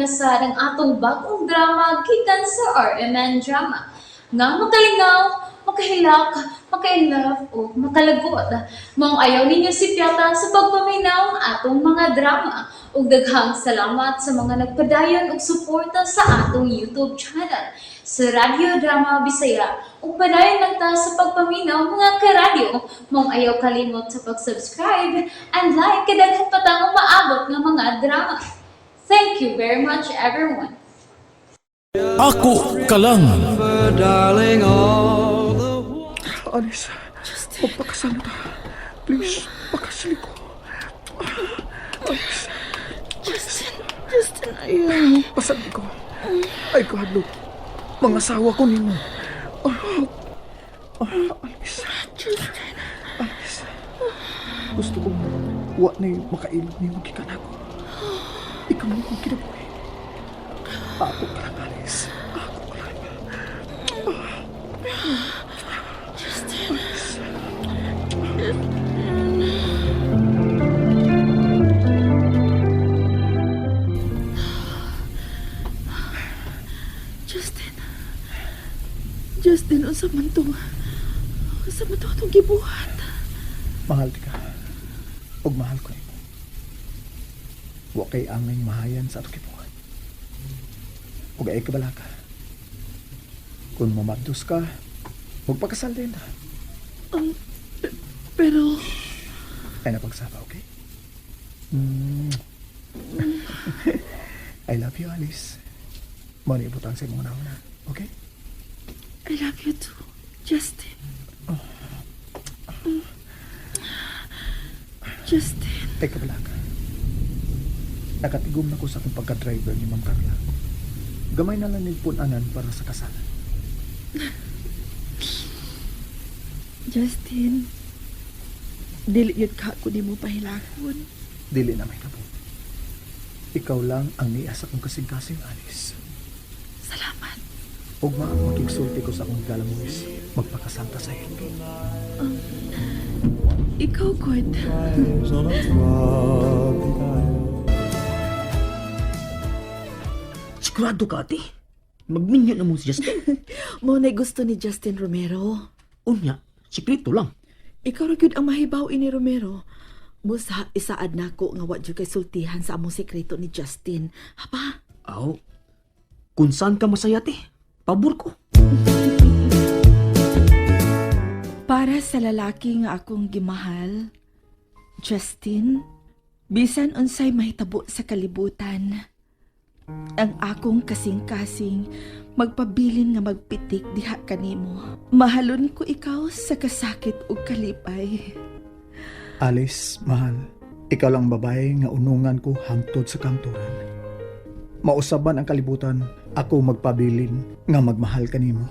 na sa ang atong bagong drama gikan sa RMN Drama. Nga makalingaw, makahilak, maka-inlove o makalagot. Maong ayaw ninyo sipyata sa pagpaminaw ang atong mga drama. Ug daghang salamat sa mga nagpadayon og suporta sa atong YouTube channel sa Radyo Drama Bisaya. Ug padayon lang ta sa pagpaminaw, mga karadyo. Maong ayaw kalimot sa pag-subscribe and like kay daghan pa tang umaabot nga mga drama. Thank you very much, everyone. Ako ka lang. Darling, all the Alice, magpakasal na ta. Please, pakasal ko. Alice. Justin, Justin, ayaw. Pasal ko. Ay, kahadlok. Mga asawa ko nimo. Ah, ah, Alice. Justin. Alice. Gusto kong wa na'y makailog nimo gikan ako. Ikaw mo akong kinabuhi. Ako ka lang, Alice. Ako ka lang. Justin. Justin. Justin, unsa man tong, unsa man to atong gibuhat? Mahal ti ka. Ug mahal ko nimo. Wa kay angay mahayan sa atong gibuhat. Ug ay kabala ka. Kung mamadtos ka, magpakasal din. Pero Ay napagsaba, okay? Mm. I love you, Alice. Mao ni ibutang sa imong una, okay? I love you too, Justin. Justin. Ay kabala ka. Nakatigom na ko sa akong pagka-driver ni Ma'am Carla. Gamay na lang nagpunanan para sa kasalan. Justin. Dili yun ka ako di mo pahilakon. Dili na may tabo. Ikaw lang ang niya sa akong kasing-kasing, Alice. Salamat. Ugma ang makigsulti ko sa akong galamuis. Magpakasal ta sa hilbi. Ikaw, God. eyes on a tropic isle. Sigurado ka, ate. Magminyo na mo si Justin. Mo na gusto ni Justin Romero. Unya, sikreto lang. Ikaw ra gyud ang mahibaw ini, Romero. Busa isaad nako nga wa jud kay sultihan sa among sekreto ni Justin. Hapa? Aw, kung saan ka masaya, ate. Pabor ko. Para sa lalaki nga akong gimahal, Justin, bisan unsay mahitabo sa kalibutan, ang akong kasing-kasing magpabilin nga magpitik diha kanimo. Mahalon ko ikaw sa kasakit ug kalipay. Alice, mahal. Ikaw lang babae nga unungan ko hangtod sa kamturan. Mausaban ang kalibutan, ako magpabilin nga magmahal kanimo.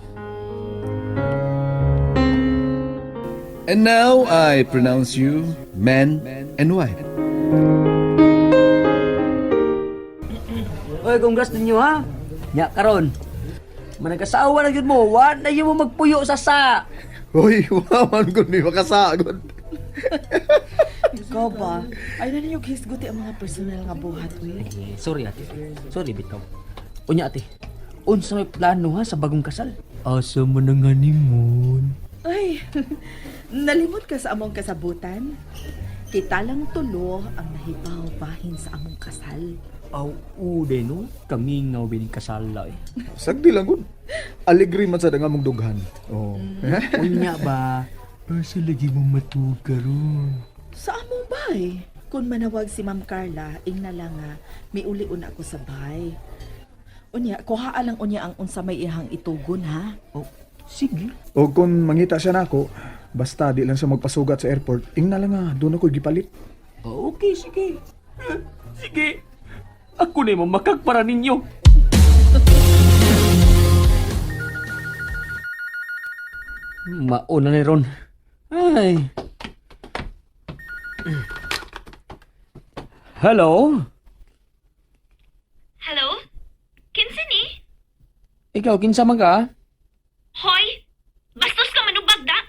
And now I pronounce you man and wife. Oy, congrats ninyo ha. Nya karon. Manag-asawa na gyud mo, wa na gyud mo magpuyo sa sa. Uy, waman ko ni makasagod. Ikaw ba? Ay na ninyo hisguti ang mga personal nga buhat, uy. Eh, sorry ate. Sorry bitaw. Unya ate. Unsa may plano ha sa bagong kasal? Asa man ang honeymoon? Ay, nalimot ka sa among kasabutan. Kita lang tulo ang nahibaw bahin sa among kasal. Aw, ude no. Kami nga bining kasal eh. Sagdi lang gud. Aligri man sa nga mong dughan. Oh. Unya ba? Asa lagi mo matuog karon? Sa among bay. Kung manawag si Ma'am Carla, ingna lang nga, may ulion ako sa bay. Unya, kuhaa lang unya ang unsa may ihang itugon ha. Oh, sige. O kung mangita siya nako, basta di lang siya magpasugat sa airport, ingna lang nga, doon ako gipalit. Oh, okay, sige. Sige. Ako na yung mamakagpara ninyo. Mauna ni Ron. Ay. Hello? Hello? Kinsa ni? Ikaw, kinsa man ka? Hoy! Bastos ka manubag da!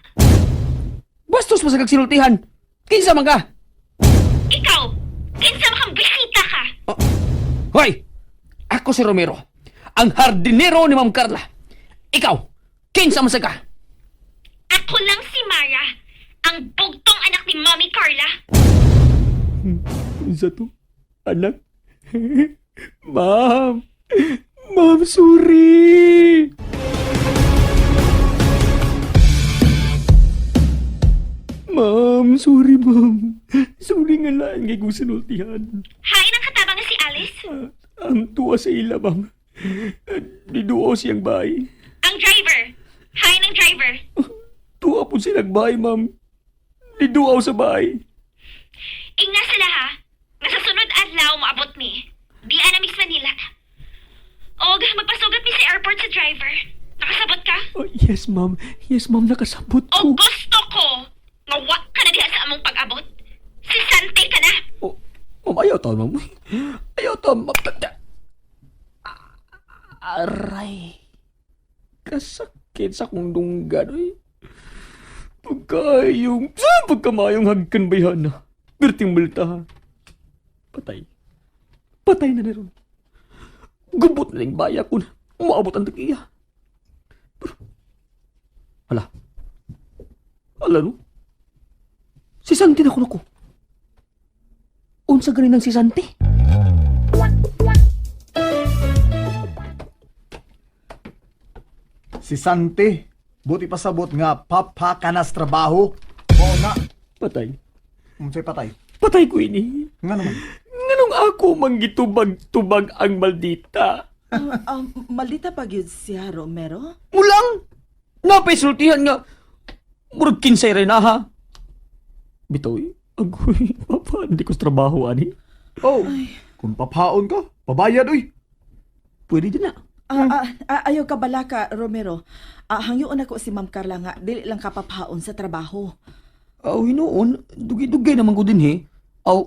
Bastos mo sa kagsinultihan. Kinsa man ka? Ikaw! Kinsa man kang bisita ka! Hoy! Ako si Romero, ang hardinero ni Ma'am Carla. Ikaw, kinsa man sa ka? Ako lang si Mara, ang bugtong anak ni Mommy Carla. Unsa to? Anak? Ma'am! Ma'am, sorry! Ma'am, sorry ma'am. Sorry nga lang kay kong sinultihan. Hain ang katabang nga si Alice. Ang tuwa sa ila, ma'am. Diduo siyang bahay. Ang driver. Hain ang driver. Tuwa po silang bahay, ma'am. Diduaw sa bahay. Ingna sila ha. Nga sa sunod adlaw moabot mi. Di ana mi sa Manila. Og magpasugat mi sa airport sa driver. Nakasabot ka? Oh, yes, ma'am. Yes, ma'am. Nakasabot O ko. gusto ko nga wa ka na diha sa among pag-abot. Si Sante ka na. Oh, ma'am, ayaw to, ma'am. Ayaw to, ma'am. Aray. Kasakit sa kong dunggan, oy. Pagkayong, pagkamayong hagkan bayhana. Berting multa, ha. Patay. Patay na ron. Gubot na ning baya ko na. Umaabot ang tagiya. Pero, hala. Hala, no? Si Santi na kuno ko. Unsa ganin ang si Santi? Si Santi, buti pasabot nga papakanas trabaho. Oo na. Patay. Unsay patay. Patay ko ini. Nga naman. Nganong ako manggitubag-tubag ang maldita? Maldita pa gyud siya, Romero. Mulang! Napaisultihan nga. Murag kinsay rin ha. Bitaw eh. Agoy, papa, hindi ko sa trabaho, ani. Oh, kung papaon ka, pabayad uy. Pwede din na. Ayaw ka bala ka, Romero. Hangyoon ako si Ma'am Carla nga dili lang kapapaon sa trabaho. Aw, hinuon, dugay-dugay naman ko din he. Aw,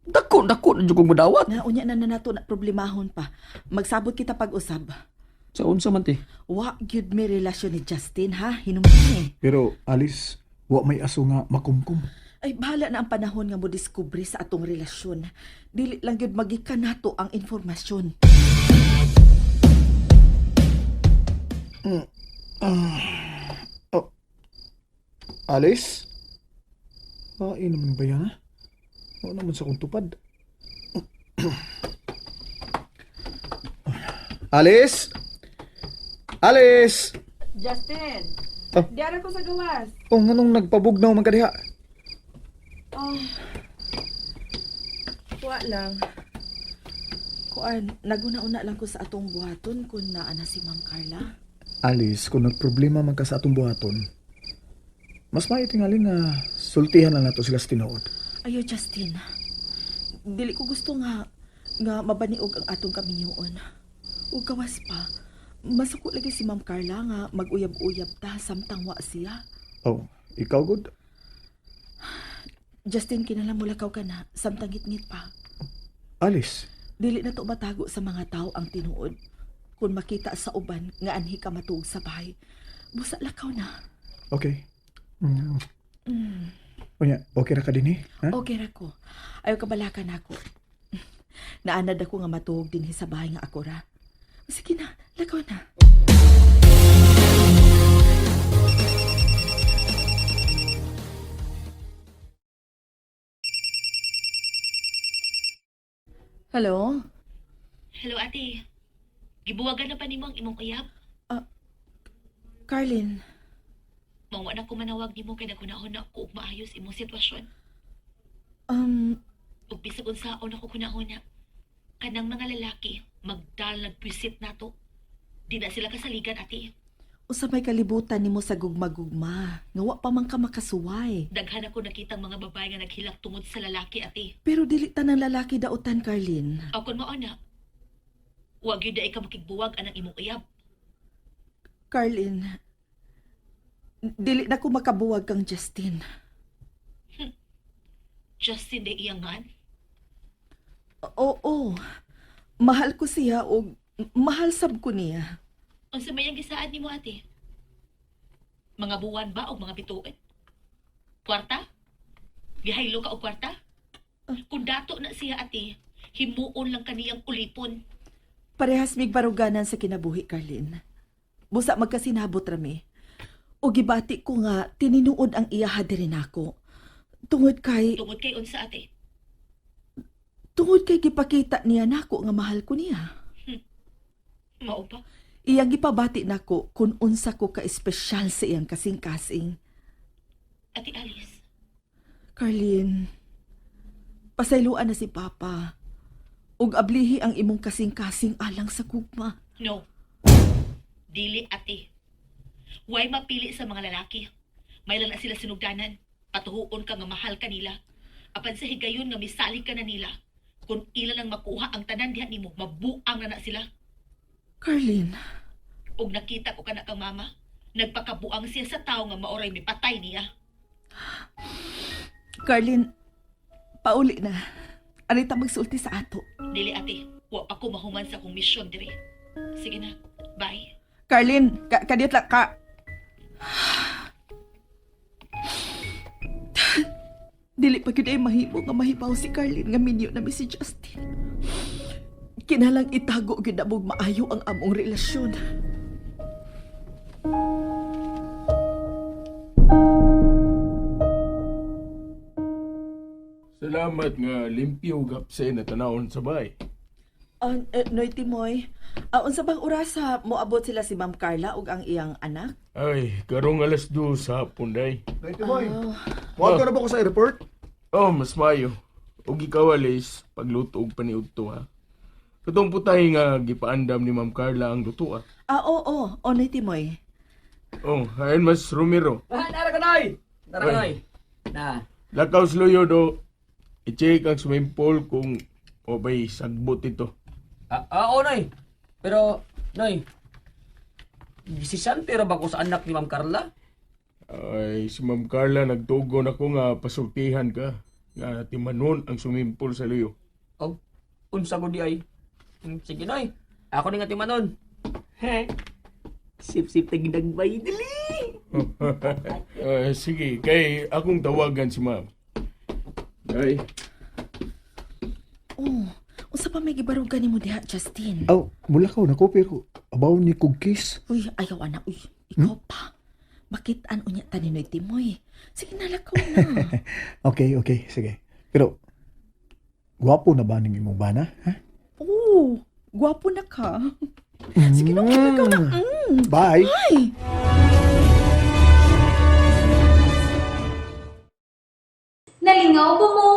dako, dako na dyan kong madawat. Na unya na na nato na problemahon pa. Magsabot kita pag-usab. Sa unsa man te. Wa gyud may relasyon ni Justin ha, hinumdum eh. Pero Alice, wa may aso nga makumkum. Ay bahala na ang panahon nga mo diskubre sa atong relasyon. Dili lang gyud magikan nato ang informasyon. Alice? Ay, naman ba yan, ha? Wa naman sa kong tupad. Alice? Alice! Justin, Oh. diara ko sa gawas. Oh, nganong nagpabugnaw man ka diha? Oh. Wa lang. Kuan, naguna-una lang ko sa atong buhaton kung naa na si Ma'am Carla. Alice, kung nagproblema man ka sa atong buhaton, mas maayo tingali nga sultihan lang nato sila sa tinuod. Ayo Justin. Dili ko gusto nga nga mabaniog ang atong kaminyoon. Ug gawas pa. Masuko lagi si Ma'am Carla nga mag-uyab-uyab ta samtang wa siya. Oh, ikaw good? Justin, kinala mo lakaw ka na samtang ngitngit pa. Alice, Dili na to matago sa mga tao ang tinuod. Kung makita sa uban nga anhi ka matuog sa bahay, busa lakaw na. okay. Mm. Unya, okay ra ka din eh? Ha? Okay ra ko. Ayaw kabalakan ako. Naanad ako nga matuog dinhi sa bahay nga ako ra. Sige na, lakaw na. Hello? Hello ate. Gibuwagan na pa nimo ang imong uyab. Carlin, Mangwa na ko manawag nimo kay nagunahon na ako og maayos imong sitwasyon. Ug bisag unsaon ako kunahon na kanang mga lalaki magdal nagpwisit nato. Di na sila kasaligan ate. usa may kalibutan nimo sa gugma-gugma. Nga wa pa man ka makasuway. Daghan ako nakitang mga babae nga naghilak tungod sa lalaki ate. Pero dili tanang lalaki dautan, Carlin. Aw kon mao na. Wa gyud ay ka makigbuwag anang imong uyab. Carlin, dili na ko makabuwag kang Justin. Justin day iyangan. Oo. Mahal ko siya o mahal sab ko niya. Unsa may ang gisaad nimo ate? Mga buwan ba o mga bituin? Kwarta? Gihaylo ka og kwarta? Kung dato na siya ate, himuon lang kaniyang ulipon. Parehas mig baruganan sa kinabuhi, Carlin. Busa magkasinabot rami. O gibati ko nga tininuod ang iyaha diri nako. Tungod kay Tungod kay unsa, ate? Tungod kay gipakita niya nako nga mahal ko niya. Mao ba? Iyang gipabati nako kung unsa ko ka espesyal sa iyang kasing-kasing. Ate Alice, Carlin, pasayloan na si Papa. Ug ablihi ang imong kasing-kasing alang sa gugma. No. Dili, ate. Way mapili sa mga lalaki. May na sila sinugdanan. Patuhuon ka nga mahal ka nila. Apan sa higayon nga misali ka na nila. Kung ila lang makuha ang tanan diha nimo, mabuang na na sila. Carlin, Og nakita ko kana kang mama, nagpakabuang siya sa tao nga maoray mipatay niya. Carlin, pauli na. Anita magsulti sa ato. Dili, ate, wa pa ko mahuman sa akong misyon diri. Sige na, bye. Carlin, kadiyot lang ka. Dili pa gyud ay mahimo nga mahibaw si Carlin nga minyo na mi si Justin. Kinalang itago gyud na mog maayo ang among relasyon. Salamat nga limpyo gapse na tanawon sa bay. Noy Timoy, unsa bang orasa moabot sila si Ma'am Carla ug ang iyang anak? Ay, karong 2:00 sa hapon day. Nay Timoy, oh. Na ba ko sa airport? Oh, mas mayo. Ug ikaw Alice, pagluto og paniudto ha. Katong putay nga gipaandam ni Ma'am Carla ang luto ah. Ah, oo, oh, Noy Timoy. Oh, ayon mas Romero. Ah, nara ka, Noy! Nara ka, Ay. Noy! Na. Lakaw sa luyo do. I-check ang swimming pool kung obay sagbot ito. Ah, ah, oo, Noy. Pero, Noy, si Santi ra ba ko sa anak ni Ma'am Carla? Ay, si Ma'am Carla nagtugon ako nga pasultihan ka. Nga timanon ang swimming pool sa luyo. Oh, unsa ko di ay. Sige, Noy. Ako ni nga timanon. He. Sip-sip tagdagbay dili. Sige, kay akong tawagan si Ma'am. Ay, Oh, unsa pa may gibarugan nimo diha, Justin? Aw, mula ka na ko pero abaw ni kog kiss. Uy, ayaw ana, uy. Ikaw pa. Makitaan unya ta ni Noy Timoy. Sige na, lakaw na. Okay, okay, sige. Pero gwapo na ba ning imong bana, ha? Oh, gwapo na ka. Sige na, lakaw na. Bye. Ay! Nalingaw ba mo?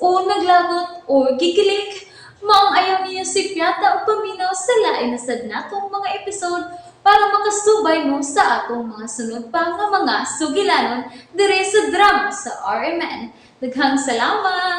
O naglagot o gikilig? Maong ayaw niyo si Piata o paminaw sa lain na sad natong mga episode para makasubay mo sa atong mga sunod pa nga mga sugilanon dire sa drama sa RMN. Daghang salamat!